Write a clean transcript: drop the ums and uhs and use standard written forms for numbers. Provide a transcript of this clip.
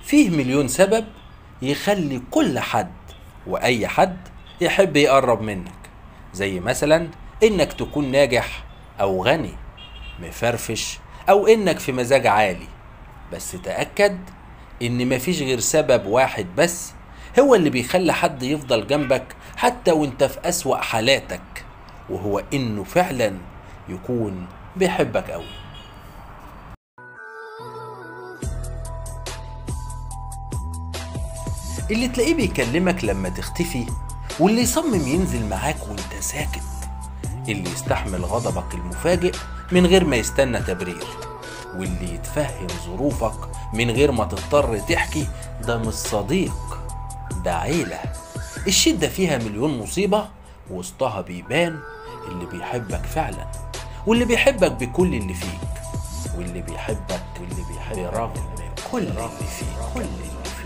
فيه مليون سبب يخلي كل حد وأي حد يحب يقرب منك، زي مثلا إنك تكون ناجح أو غني، مفرفش، أو إنك في مزاج عالي. بس تأكد إن مفيش غير سبب واحد بس هو اللي بيخلي حد يفضل جنبك حتى وإنت في أسوأ حالاتك، وهو إنه فعلا يكون بيحبك أوي. اللي تلاقيه بيكلمك لما تختفي، واللي يصمم ينزل معاك وانت ساكت، اللي يستحمل غضبك المفاجئ من غير ما يستنى تبرير، واللي يتفهم ظروفك من غير ما تضطر تحكي، ده مش صديق، ده عيلة. الشدة فيها مليون مصيبة، وسطها بيبان اللي بيحبك فعلا، واللي بيحبك بكل اللي فيك، واللي بيحبك واللي بيحبك رغم كل اللي فيك، كل اللي فيك.